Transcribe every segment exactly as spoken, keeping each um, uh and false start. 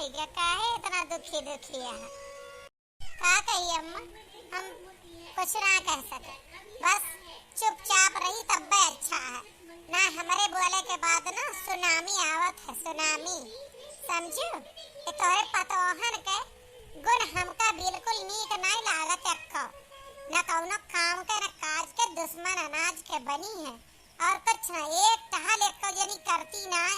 काहे इतना दुखी दुखी है? का कही अम्मा, हम कुछ ना कह सके, बस चुपचाप रही तब्बे अच्छा है। ना हमरे बोले के बाद ना सुनामी आवत है, सुनामी, समझू? ये तोहरे पतोहन के गुण हमका बिल्कुल नीक नाई लागत एक्को। न कौनो काम के, न काज के, दुश्मन अनाज के बनी है। और कुछ ना, एक टहल एक्को जनी करती ना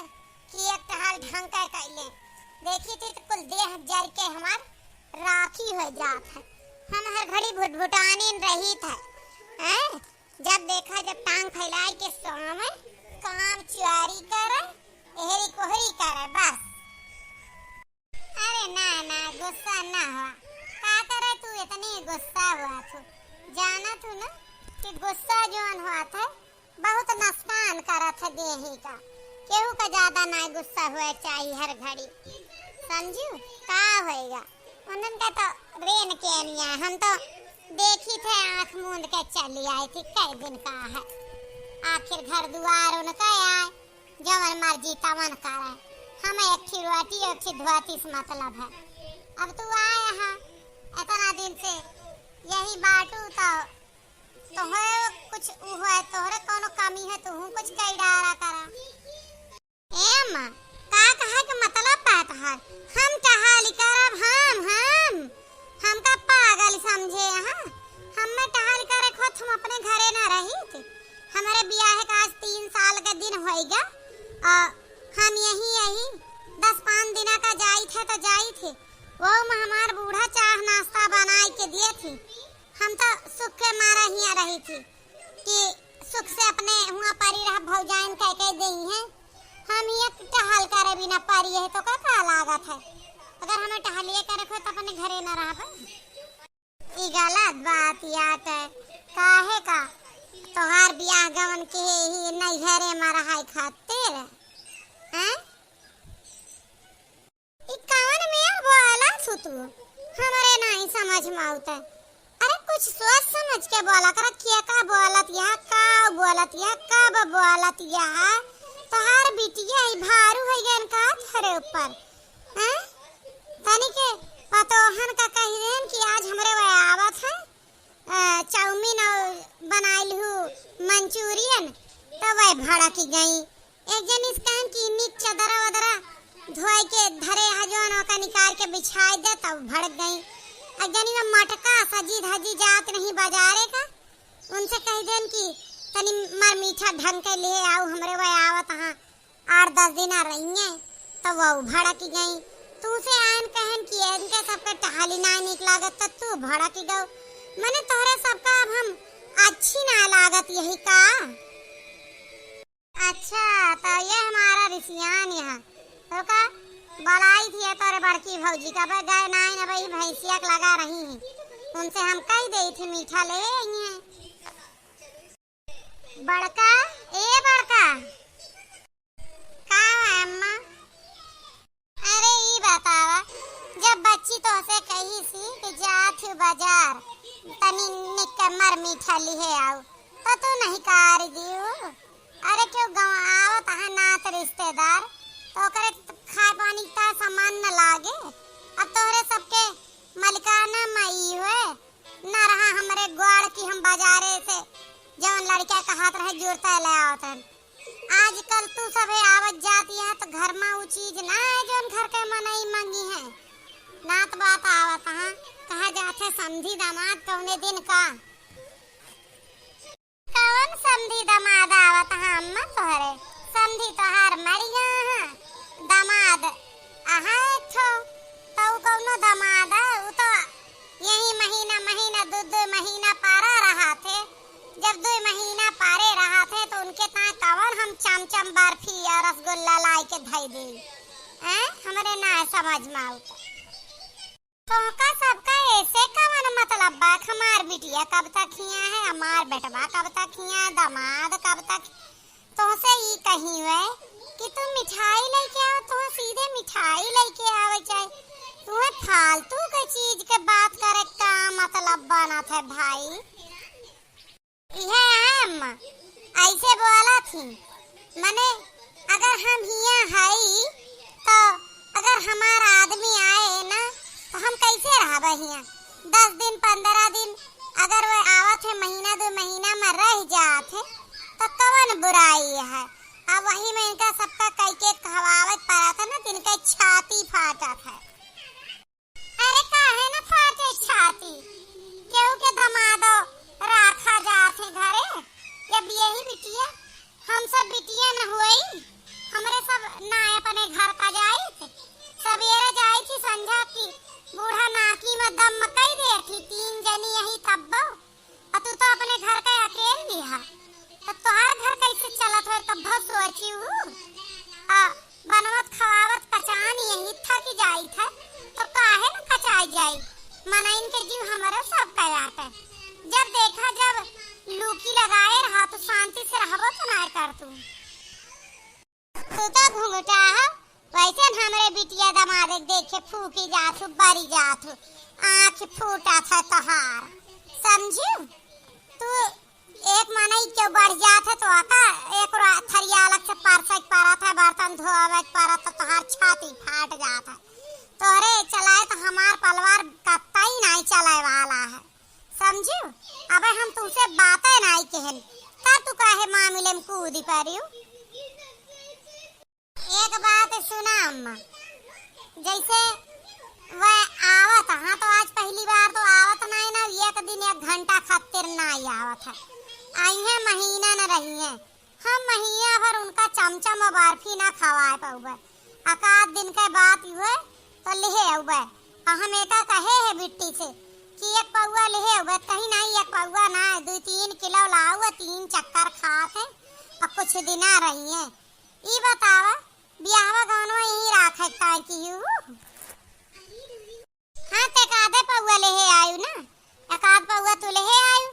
कि एक टहल ढंग के कैले। देखी थी तो कुल देह जर के हमार राखी हो जात है। हम हर घड़ी भुटभुटानी रही था, हैं? जब देखा जब टांग फैलाई के सोवे, काम चुआरी करे, एहरी कोहरी करे, बस। अरे ना ना, गुस्सा ना हुआ। का करे तू इतनी गुस्सा हुआ तू? जाना तू ना कि गुस्सा जौन हुआ था, बहुत नुकसान करत है देही का। केहू का ज्यादा ना गुस्सा हुआ चाहिए हर घड़ी, समझू? का होएगा? उन्हन का तो रेन के निया, हम तो देखी थे आँख मूंद के चली आई थी, कई दिन का है। आखिर घर दुआर उनका आए, जवन मर्जी तवन करे। हमें एक ही रोटी, एक ही धोती से मतलब है। अब तू आए है इतना दिन से यही बाटू तो, तोहरे कुछ उ है, तोहरे कौनो कमी है, तू कुछ कई डारा करा। ए अम्मा, का कहे के मतलब बा तोहार? हम टहल करब, हम, हम, हमका पागल समझे यहाँ? हमें टहल करे खोत हम अपने घरे ना रही थी। हमारे बियाह के आज तीन साल के दिन होइगा, और हम यही, यही दस पाँच दिना का जाई थे तो जाई थे। वो में हमार बूढ़ा चाह नाश्ता बनाई के दिए थी। हम तो सुख के मारा हिया रही थी कि सुख से अपने हुआ परी रह भौजाइन कह के देई हैं। हम ये टहल करे बिना परी है तो का, का लागत है? अगर हमें टहलिए करे को तो अपने घरे न रहबे। ई गलत बात यात है। काहे का तोहार बियाह गवन के ही नैहरे में रहाई खातिर, हैं? ई कवन में बोला थू तू? हमरे नाई समझ में आवत है। अरे कुछ सोच समझ के बोला कर, के का बोलत यह, का बोलत यह, कब बोलत यह? तोहार बिटिया ई भारू है गन का तोहरे ऊपर, हैं? तनी के पतोहन का कह देन कि आज हमरे वह आवत है, अ, चाउमीन और बनाइल हूँ मंचूरियन, तो वह भड़क गई। एक जनी से कहन कि निक चदरा वदरा धोए के धरे ह जौन, ओका निकाल के बिछाई दे, तब भड़क गई। एक जनी में मटका सजी धजी जात नहीं बाजारे का, उनसे कह देन कि तनी मर मीठा ढंग के ले आओ, हमरे वह आवत हाँ आठ दस दिन आ रही हैं, तो वो भड़क गई। तू से आयन कहन कि इनके सबके टहली ना निक लागत, तो तू भड़क गौ। मने तोहरे सबका अब हम अच्छी ना लागत यही का? अच्छा, तो ये हमारा रिसियान यहाँ तो का बोलाई थी तोरे बड़की भौजी का, "बे गए नाई न बई, भैंसिया के लगा रही हैं, उनसे हम कह दे थी मीठा ले आई हैं।" बड़का, ए बड़का, का है अम्मा? अरे ई बतावा, जब बच्ची तोहसे कही सी कि जात हूँ बाजार, तनी निक के मर मीठा लिहे आऊ, तो तू नहीं कार दियो? अरे क्यों गाँव आवत है नात रिश्तेदार, तो ओकरे खाए पानी का सामान न लागे। अब तोहरे सबके मलिकाना मई हुए, न रहा हमरे ग्वाड़ की हम बाजारे से जौन लड़किया कहत रहे जुड़ता ले आवत हन। आजकल तू सभे आवत जाती है तो घर में वो चीज ना है जौन घर के मनई मंगी है। नात बात आवत हाँ, कहा जात है समधी दामाद कौने दिन का। कौन समधी दामाद आवत हाँ अम्मा तोहरे? समधी तोहार मरिया हाँ, दामाद अहा एक ठो, तो उ कौनो दामाद है? उ तो यही महीना, महीना, दो, दो महीना पारा रहा थे। जब दो महीना पारे रहा थे, तो उनके ताए कवन हम चमचम बर्फी और रसगुल्ला लाई के धई दे? हैं? हमरे ना समझ में आवत। तोहका सबका ऐसे कवन मतलब बा? हमार बिटिया कब तक हियाँ है, हमार बेटवा कब तक हियाँ, दामाद कब तक? तोहसे ई कही हुए कि तू मिठाई लेके आओ, तोह सीधे मिठाई लेके आवे चाहे। तुम्हें फालतू के चीज के बात करे का मतलब बनत है भाई? इहे है अम्मा, ऐसे बोला थी। मने अगर हम हियाँ हई तो अगर हमार आदमी हियाँ दस दिन, पन्द्रह दिन अगर वह आवत है, महीना दो महीना में रह जात है, तो कवन बुराई है? अब वही में इनका सबका कई के खवावत पड़त है ना, तो इनके छाती फाटत है। अरे काहे न फाटे छाती, केहू के दमादो राखा जात है घरे, जब यही बिटिया, हम सब बिटिया न होई, हमरे सब ना अपने घर का जाइत, सबेरे जाइत ही संझा की बूढ़ा नाकी में दम कई देत ही, तीन जनी यही तब्बो, अ तू तो अपने घर का अकेल भी हा, तो तोहार घर कैसे चलत है, तब बहुत सोची हूँ। आ बनवत खवावत कचान यही थक जाइत है, तो काहे न कचाई जाई? मनइन के जीव हमरे सब कयात है। जब देखा जब लूकी लगाए रहा, तो शांति से रहबो तो ना कर तू। तू तो घुंघटा हो, वैसे न हमरे बिटिया दमाद के देखे फूकी जात हो, बरी जात हो, आँख फूटत है तोहार, समझू? तू एक मनई के बढ़ जात है तो आका एक रा-, थरिया अलग से परसे के परत है, बर्तन धोवे के परत है, तोहार छाती फाट जात है। तोहरे चलाए तो हमार पलवार कत्ता ही नहीं चले वाला है, समझू? अबे हम तुमसे बातें नहीं कहन, तब तू काहे मामले में कूदी पड़ियो? एक बात सुना अम्मा, जैसे वह आवत, हाँ, तो आज पहली बार तो आवत नहीं ना, एक दिन एक घंटा खातिर नहीं आवत है। आई है महीना न रही है, हम महीना भर उनका चमचम और बर्फी ना खवाए पउबे। एकाध दिन के बात हुए तो लिहे अउबे। आ हम एका कहे है बिट्टी से कि एक पौआ लिहे अउबे, कहीं नहीं, एक पौआ ना, दो तीन किलो लाओ, तीन चक्कर खात है और कुछ दिना रही है। ई बतावा, बियाहवा गवनवा यहीं राखे ताई की हू? हाँ, ते एकाधे पौआ लेहे आयु ना, एकाध पौआ तू लेहे आयु।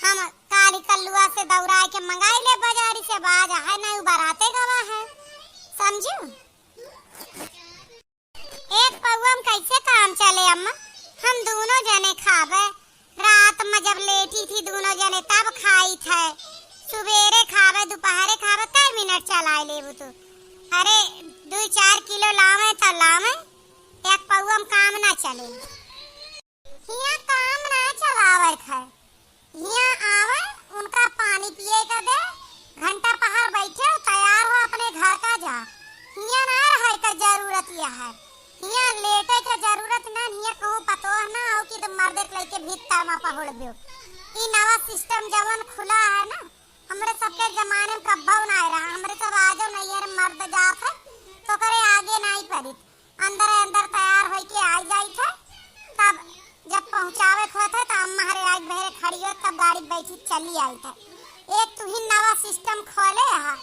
हम काली कल्लुआ से दौड़ाए के मंगाई ले बाजारी से, बाज है नहीं, उ बराते गवा है, समझू? एक पौआ में कैसे काम चले अम्मा? हम दोनों जने खाबे, रात में जब लेटी थी दोनों जने तब खाई थे, सुबेरे खाबे, दोपहरे खाबे, कै मिनट चलाए लेबू तू? अरे, दो चार किलो लावे तो लावे, एक पौआ में काम ना चले। हियाँ काम ना चलावे थे, हियाँ आवे, उनका पानी पिए के दे, घंटा पहर बैठे, तैयार हो अपने घर का जा। हियाँ ना रहे के जरूरत यह है। हियाँ लेटे के जरूरत ना, हियाँ कहूँ पतोह ना हो कि तो मर्दे के लइके भीतर में पहुड़ दियो। ई नवा सिस्टम जवन खुला है ना, हमरे सबके जमाने में कब्बो ना रहा। हमरे सब आजो नैहर मर्द जात है, तो करे आगे नहीं पड़ित। अंदर अंदर तैयार होइके आ जाइत है, तब जब पहुँचावे के होत है, तब अम्मा हरे आइ बहरे खड़ी होत, तब गाड़ी बैठी चली आइत है। एक तू ही नवा सिस्टम खोले हा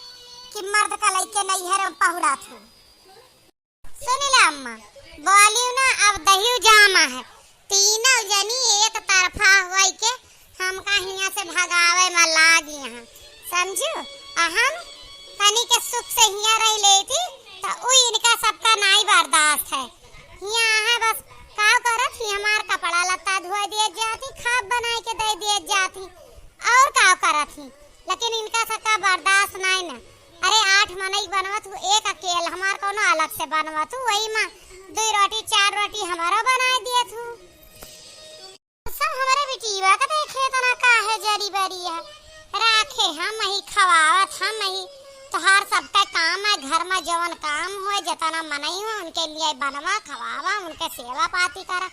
कि मर्द का लइके नैहर में पहुड़ा थू। सुन ले अम्मा, बोलियो ना, अब दहियो जामा है, तीनों जनी एक तरफा होई के हमका हियाँ से भगावे में लागी हैं, समझू? आ हम तनी के सुख से हियाँ रह लेती, तो उ इनका सबका नाई बर्दाश्त है। हियाँ है बस का करत ही, हमार कपड़ा लत्ता धोए दिए जाती, खाब बनाए के दे दिए जाती, और का करत ही। लेकिन इनका सबका बर्दाश्त नाई ना। अरे आठ मनई बनवत हूँ, एक अकेल, हमार कौनो अलग से बनवत हूँ, वही में दो रोटी चार रोटी हमारा बनाए दिए तू। सब हमरे बिटिया का देखे तना काहे जरी बरी है, राखे हम ही खवावत, हम ही तोहार सबका काम है, घर में जवन काम होए, जतना मनई हो उनके लिए बनवा खवावा, उनके सेवा पाती करा,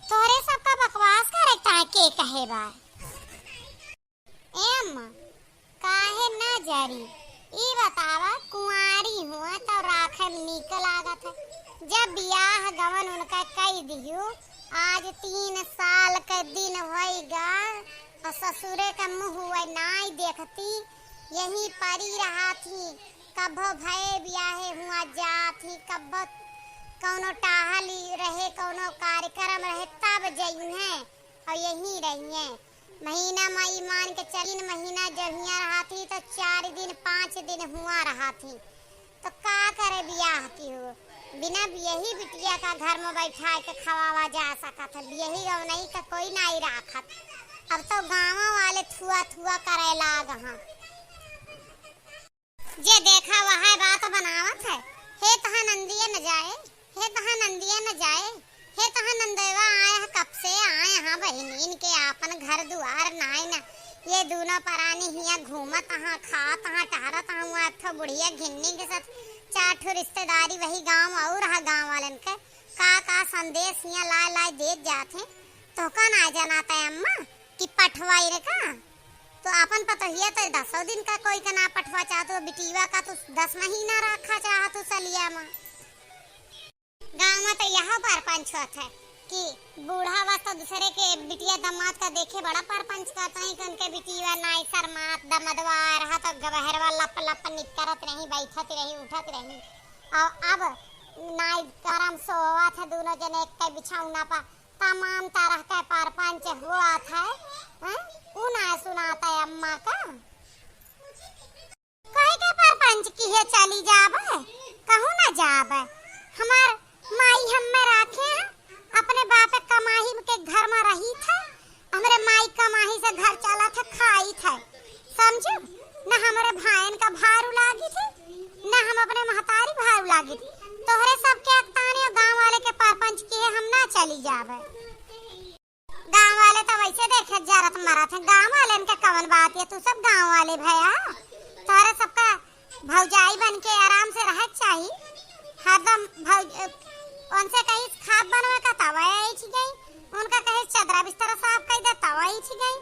तोहरे सबका बकवास करे ताए के कहे बा। ए अम्मा, काहे ना जरी? ई बतावा, कुंवारी हुआ तो राखे में नीक लागत है। जब बियाह गवन उनका कई दिहू, आज तीन साल के दिन होई गा, और ससुरे के मुँह हुए नाई देखती, यहीं परी रहा थी। कब्बो भये बियाहे हुआ जात ही, कब्बो कौनो टाहली रहे, कौनो कार्यक्रम रहे, तब जइहें और यहीं रहिहें। महीना मा ई मान के चलिन, महीना जब हियाँ रहा थी तो चार दिन पाँच दिन हुआ रहा थी, तो का करे बियाह की हो? बिना बियही बिटिया का घर में बैठा के खवावा जा सकत है, बियही गवनई का कोई नाई राखत। अब तो गाँव वाले थुआ थुआ करे लाग हैं। जे देखा वह बात बनावत है, हे तहाँ नंदिया न जाए, हे तहाँ नंदिया न जाए, हे तहाँ नंदोइवा आए ह, कब से आए ह बहिनीन के आपन घर दुआर नाई न। ये दूनो परानी हियाँ घूमत ह, खात ह, टहरत ह, हुआँ एक ठो बुढ़िया घिन्नी के साथ चार ठो रिश्तेदारी वही गाँव और ह गाँव वालन के का का संदेश हियाँ लाए लाए देत जात हैं। तोहका नाई जनात है अम्मा कि पठवाई रे का? तो आपन पतोहिया तो दसों दिन का कोई का ना पठवा चाहत हो, बिटिया का तो दस महीना रखा चाहत हो सलिया मा। गाँव में तो यह परपंच होत है कि बूढ़ा अवस्था दूसरे के बिटिया दामाद का देखे बड़ा परपंच करत हैं कि उनके बिटिया नाई शर्मात दमदवा रहा तो गबहरवा लप लप निकरत रही, बैठत रही, उठत रही। और अब नाई करम सोवत है, दूनो जने एक बिछौना पर तमाम तरह के परपंच हुआत है, हैं? उ ना सुनात है अम्मा का। कहे के परपंच किहे चली जाबे, कहूँ ना जाबे। हमार माई हम्मे राखे हैं, अपने बाप के कमाई के घर में रही थे, हमरे माई कमाई से घर चलत है, खाई थे, समझू? न हमरे भाईन का भारू लागी थी, न हम अपने महतारी भारू लागी थी। तोहरे सबके अकताने और गाँव वाले के परपंच किहे हम ना चली जाबे। गाँव वाले तो वैसे देखे जरत मरत हैं, गाँव वाले के कवन बात है, तू सब गाँव वाले भया, तोहरे सबका भौजाई बन के आराम से रहे के चाही। हरदम भौज-, उनसे कही खाब बनवे का तवा ऐठ गई, उनका कहे चदरा बिस्तरा साफ कर दे तवा ऐठ गई,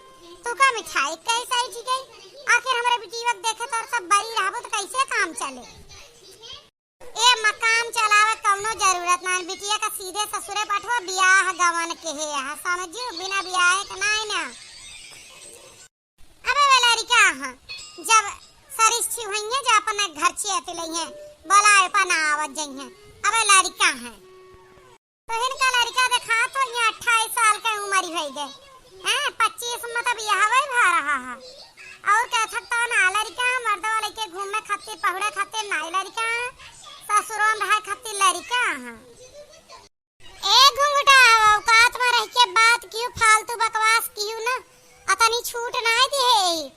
तू का मिठाई कैसे ऐठ गई? आखिर हमरे बिटिया के देखे तोर सब बरी रहबो तो कैसे काम चले? ए मकान चलावे कौनो जरूरत ना, बिटिया का सीधे ससुरे पठवा, बियाह गवन के है यहाँ, समझियो, बिना बियाह के नाई ना। अबे वे लड़का हैं, जब सरिस छी हुई है, जब अपने घर छी अति लई है, बोला ए पना आवत जई है। अबे लड़का हैं, तो इनका लड़का देखा तो ये अट्ठाईस साल के उम्र ही भई गए, हैं, पच्चीस में तो बियाह भा रहा है। और क्या थकता ना लड़का, मर्दवा लेके घूमे खातिर, पहुड़े खातिर नाई लड़का, ससुरों में रहे खातिर लड़का हैं। ए घुंघटा, औकात में रह के बात किहू, फालतू बकवास किहू ना, अतनी छूट नाई दिहे।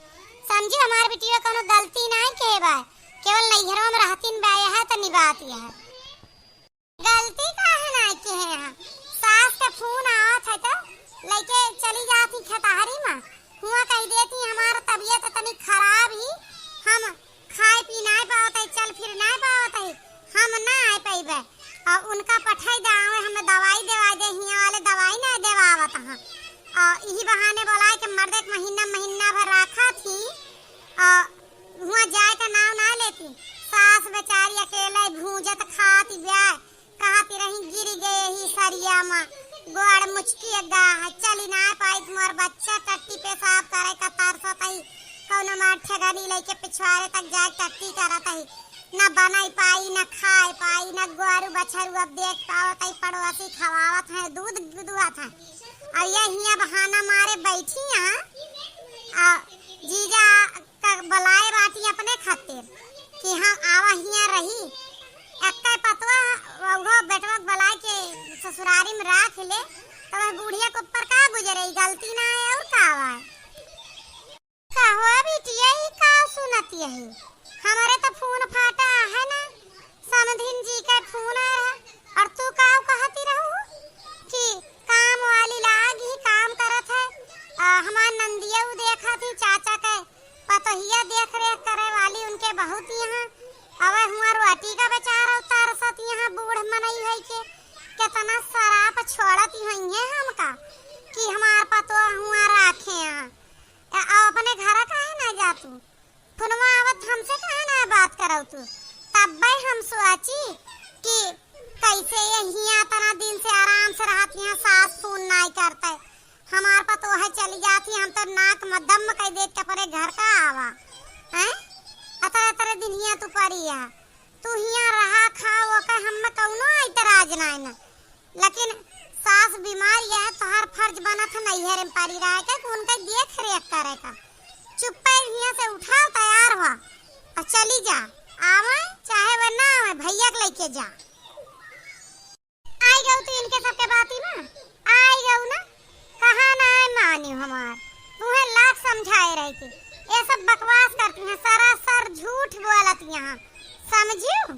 समझी, हमार बिटिया कौनो गलती नाई किहे बा, केवल नैहरों में रहतीन बा, यह तनी बात यह। गलती काहे नाई किहे हैं? सास के फोन आवत है तो लइके चली जाती खेतहरी में, हुआँ कह देती हमार तबीयत तनी खराब ही, हम खाए पी नाई पावत है, चल फिर नाई पावत है, हम ना आए पइबे। और उनका पठाई दे, आवे हमें दवाई देवाई दे, हियाँ वाले दवाई ना देवावत हैं। और यही बहाने बोलाए के मर्दे के महीना, महीना भर रखा थी और हुआँ जाए का नाव ना लेती। सास बेचारी अकेले भूंजत खाती ब्याह, कहती रही, "गिर गए ही सरिया मा, गोड़ मुचकी गा है, चली ना पाई, तुम्हार बच्चा टट्टी पेशाब करे का तरसत ही, कौनो मार ठेगानी लेके पिछवारे तक जाए टट्टी करत ही, न बनाई पाई, न खाए पाई, न गोरू बछरू अब देख पावत ही, पड़ोसी खवावत है, दूध दुहत है, और ये हियाँ बहाना मारे बैठी हैं, आ, जीजा का बुलाए बाटी अपने खातिर कि हम आवा हियाँ रही। एक्के पतवा उहो बेटवा के बुलाए के ससुरारी में राख ले, तो वह बुढ़िया के ऊपर का गुजरे, ई गलती ना है और का बा? का हुआ बिटिया, ई का सुनत यही? हमारे तो फोन फाटा है ना, समधिन जी का फोन आया है, और तू का कहती रहू कि काम वाली लाग ही काम करत है, आ, हमार नंदिया उ देखत ही चाचा के पतोहिया देख रेख करे वाली उनके बहुत यहाँ। अबे हुआँ रोटी का बेचारा उतार सत यहाँ बूढ़ मनई है के कितना शराब छोड़त ही है हमका कि हमार पतो हुआँ राखे यहाँ। आ, आ अपने घर काहे ना जा तू? फोनवा आवत हमसे काहे ना बात करौ तू? तब्बे हम सोची कि कैसे ये हियाँ इतना दिन से आराम से रहत यहाँ, सास फोन नाई करते, हमार पतोह चली जाती, हम तो नाक में दम कह देत के अपने घर का आवा, हैं? अतरे अतरे दिन हियाँ तू पड़ी है, तू हियाँ रहा खा, ओके हम में कौनो ऐतराज नाई ना। लेकिन सास बीमार यह तोहार फर्ज बनत है नैहर में पड़ी रहे के, कि उनके देख रेख करे का। चुप्पे हियाँ से उठा, तैयार हुआ और चली जा, आवे चाहे वह ना आवे, भैया के लेके जा। आई गऊ तू इनके सबके बाती में, आई गऊ ना, कहाँ ना है मानी हमार, तुम्हें लाख समझाए रही थी, ये सब बकवास करती हैं, सरासर झूठ बोलत यहाँ, समझियो?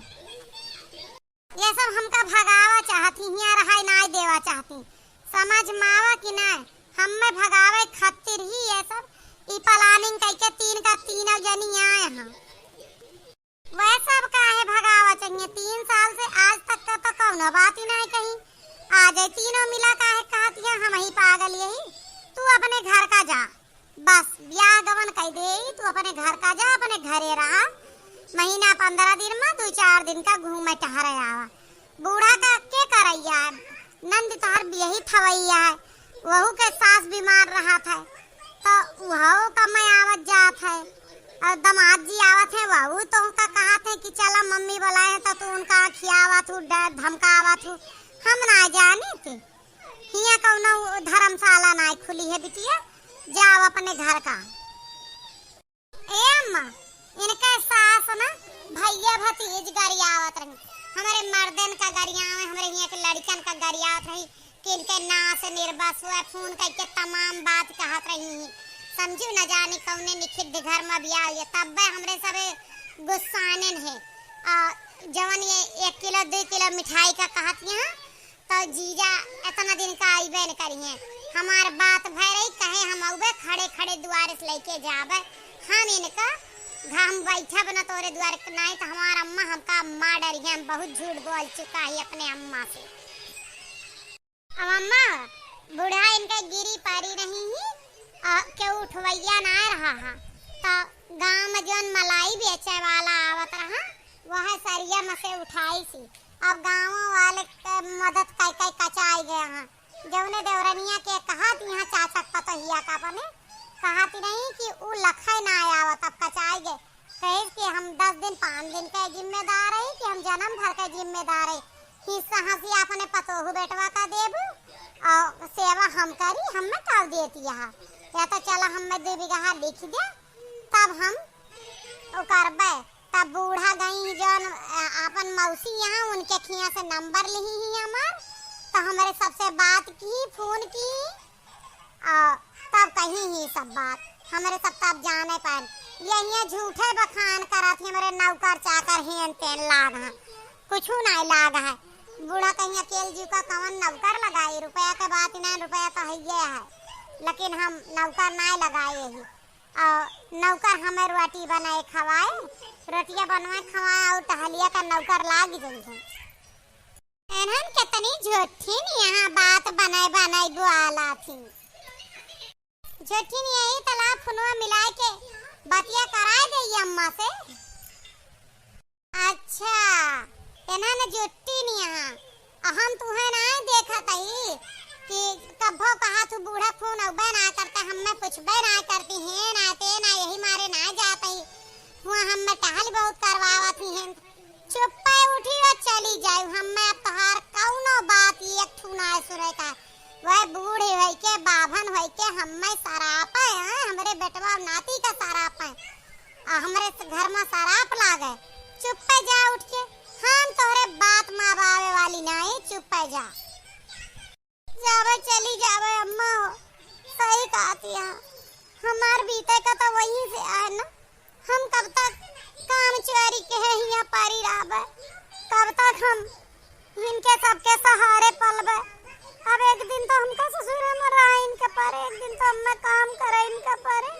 ये सब हमका भगावा चाहत ही, हियाँ रहाई नाई देवा चाहत। कहती। समझ में आवा कि नाहीं, हम्मे भगावे खातिर ही ये सब, ई planning कइके तीन का तीनों जनी आए हैं। वह सब काहे भगावा चाहिए? तीन साल से आज तक का तो कौनो बात ही नाहीं कही। आज ये तीनों मिला काहे कहती हैं, हम ही पागल यही, तू अपने घर का जा। बस, ब्याह गवन कइ देई, तू अपने घर का जा, अपने घरे रहा। महीना पंद्रह दिन में दुइ चार दिन का घूमे टहरे आवा। बूढ़ा का के करइया है? नंद तोहर बियही थवइया है, वहू के सास बीमार रहत है, तो वहू कमे आवत जात है। और दमाद जी आवत है, वहू तो उनका कहत है कि चला मम्मी बुलाए हैं, तो तू उनका खियावत हू, डर धमकावत हू। हम ना जानी थे, हियाँ कौनो धर्मशाला नाहीं खुली है बिटिया, जाओ अपने घर का। ए अम्मा, इनके सास ना भैया भतीज गरियावत रही, हमरे मर्दन का गरियावे, हमरे हियाँ के लड़िकन का गरियावत रही कि इनके नास निर्बस हुआ, फोन कइके तमाम बात कहत रही हैं। समझू न जानी कौने निखिद्ध घर में बियाह हुआ, तब्बे हमरे सबे गुस्सानन है। आ, जवन ये एक किलो, दुइ किलो मिठाई का कहत यहाँ, तो जीजा एतना दिन का अइबे न करिहें। हमार बात भय रही, कहे हम अउबे, खड़े खड़े दुआरे से लइके जाबे। हम इनका घ-, हम बैठब न तोरे दुआरे, नाहीं तो हमार अम्मा हमका मार डरिहें। हम बहुत झूठ बोल चुका ही अपने अम्मा से। अब अम्मा, बूढ़ा इनका गिरी परी रही ही, आ, केहू उठवइया नाहीं रहा हा। तो गाँव में जौन मलाई बेचे वाला आवत रहा, वह सरिया में से उठाइस ही। अब गाँव वाले के मदद कइ कइ कचाइ गए हैं। जौने देवरनिया के कहत यहाँ चाचा के पतोहिया का अपने कहत रही कि उ लखै नाहीं आवत, अब कचाइ गए। कहे कि हम दस दिन पाँच दिन के जिम्मेदार है कि हम जन्म भर के जिम्मेदार है। हिस्सा हँसी अपने पतोहू बेटवा का देबू और सेवा हम करी, हमें का देती यहाँ। या तो चला हमें दो बीघा लिख दे, तब हम ओ करबे। तब बूढ़ा गई जौन, अ, आपन मौसी यहाँ, उनके खिया से नंबर लिही ही हमार, तो हमरे सबसे बात की, फोन की, आ, तब कही ही सब बात। हमरे सब तब जाने पाए, यहिया झूठे बखान करत ही, हमरे नौकर चाकर हेन तेन लाग हैं, कुछू नाहीं लाग है। बूढ़ा कहीं अकेल जीव का कवन नौकर लगाई, रुपया के बात ही नाहीं, रुपया तो हइये है, लेकिन हम नौकर नाहीं लगाए ही। और नौकर हमें रोटी बनाए खवाए, रोटिया बनवाए खवाए और टहलिया का नौकर लाग जइहें। एनहन केतनी झूठिन यहाँ बात बनाए बनाए बोला थी। झूठिन यही तला फोनवा मिलाए के बतिया कराए दे अम्मा से। अच्छा, एनहन झूठिन यहाँ। अ हम तुहें नाहीं देखत हई कि कब्बो कहा तू बूढ़ा फोन अउबे नाहीं करते, हम्मे पूछबे नाहीं करती हैं, ना ते ना, यही मारे नाहीं जात हई। हुआँ हम्मे टहल बहुत करवावत ही हैं। चुप्पे उठी व चली जाई, हम्मे अब तोहार कौनो बात एक ठू नाहीं सुने का। वह बूढ़ी होई के, बाभन होई के हम्मे सरापे हैं, हमरे बेटवा नाती का सरापे हैं। आ हमरे स-, घर में सराप लागे। चुप्पे जा उठ के, हम तोहरे बात में अब आवे वाली नाहीं, चुप्पे जा। जावे चली जावे अम्मा हो, सही कहती है। हमार बीते का तो वहीं से आए ना, हम कब तक काम चोरी के है हियाँ परी रहबे, कब तक हम इनके सबके सहारे पलबे। अब एक दिन तो हमका ससुरे में रहे इनके परे, एक दिन तो हमें काम करे इनके परे।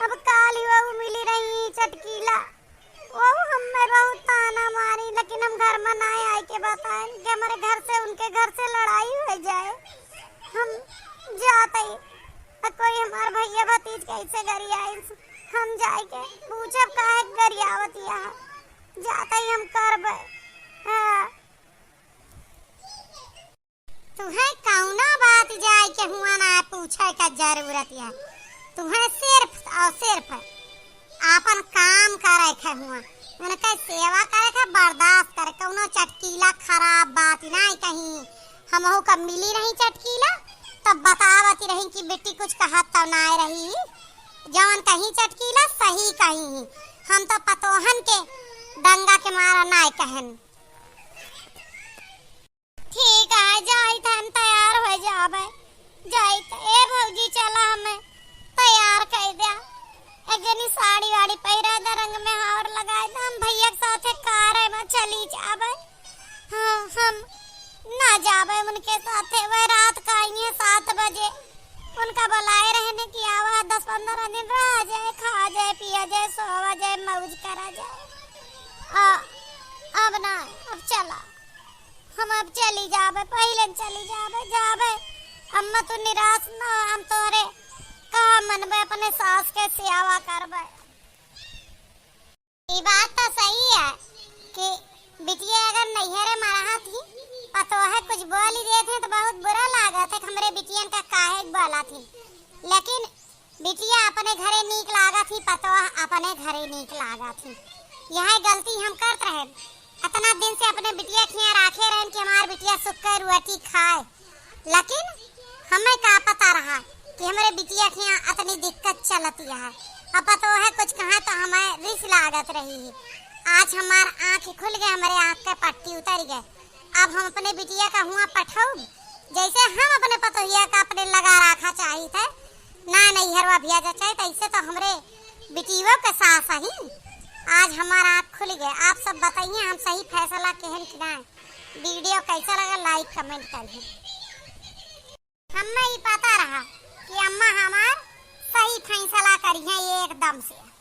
अब काल ही वो मिली रही चटकीला, वो हमें बहुत ताना मारी, लेकिन हम घर में ना आए के बताए कि हमारे घर से उनके घर से लड़ाई हो जाए। हम जाते ही, कोई हमार भैया भतीज कैसे गरियाइल, हम जाए के पूछब काहे गरियावत यहाँ। जाते ही हम करबे। हाँ। तुहें कौनो बात जाए के हुआँ ना पूछे का जरूरत है। तुहें सिर्फ और सिर्फ आपन काम करे के हुआँ, उनके सेवा करे के, बर्दाश्त करे। कौनो चटकीला खराब बात नाहीं कही। हमहू का मिली रही चटकीला, तब बतावती रही कि बिट्टी कुछ कहत तो नाहीं रही, जौन कही चटकीला सही कही। हम तो पतोहन के दंगा के मारा नाहीं कहन। ठीक है, जाइत हम तैयार हो जाबे। जाइत, ए भौजी, चला हमें तैयार कर द्या। एक जनी साड़ी वाड़ी पहिरा दा, रंग में हार लगाए दा, हम भैया के साथे कार में चली जाबे। हाँ, हम ना जाबे उनके साथे, वह रात का आई है सात बजे। उनका बुलाए रहने कि आवा, दस पन्द्रह दिन रहा जाए, खा जाए, पिया जाए, सोवा जाए, मौज करा जाए। आ, अब ना, अब चला, हम अब चली जाबे, पहिले चली जाबे, जाबे। अम्मा तू निराश ना हो, हम तोरे कहा मनबे, अपने सास के सेवा करबे। ई बात तो सही है कि बिटिया अगर नैहरे में रहत ही, पतोह कुछ बोली देत है तो बहुत बुरा लागत है कि हमरे बिटियन का काहे बोलत ही। लेकिन बिटिया अपने घरे नीक लागत ही, पतोह अपने घरे नीक लागत ही। यह गलती हम करत रहे, इतना दिन से अपने बिटिया के यहाँ राखे रहन कि हमार बिटिया सुख के रोटी खाए। लेकिन हमें का पता रहा कि हमरे बिटिया के यहाँ इतनी दिक्कत चलत है। अब पतोह कुछ कहा तो हमें रिस लागत रही है। आज हमार आँख खुल गए, हमरे आँख के पट्टी उतर गए। अब हम अपने बिटिया का हुआ पठाऊ, जैसे हम अपने पतोहिया का अपने लगा रखा चाहित है, ना नैहरवा भेजा चाहित, ऐसे तो हमरे बिटियो के सास ही। आज हमार आँख खुल गए। आप सब बताइए, हम सही फैसला केहन कि ना। वीडियो कैसा लगा, like comment करिए। हमें ई पता रहा कि अम्मा हमार सही फैसला करी है एकदम से।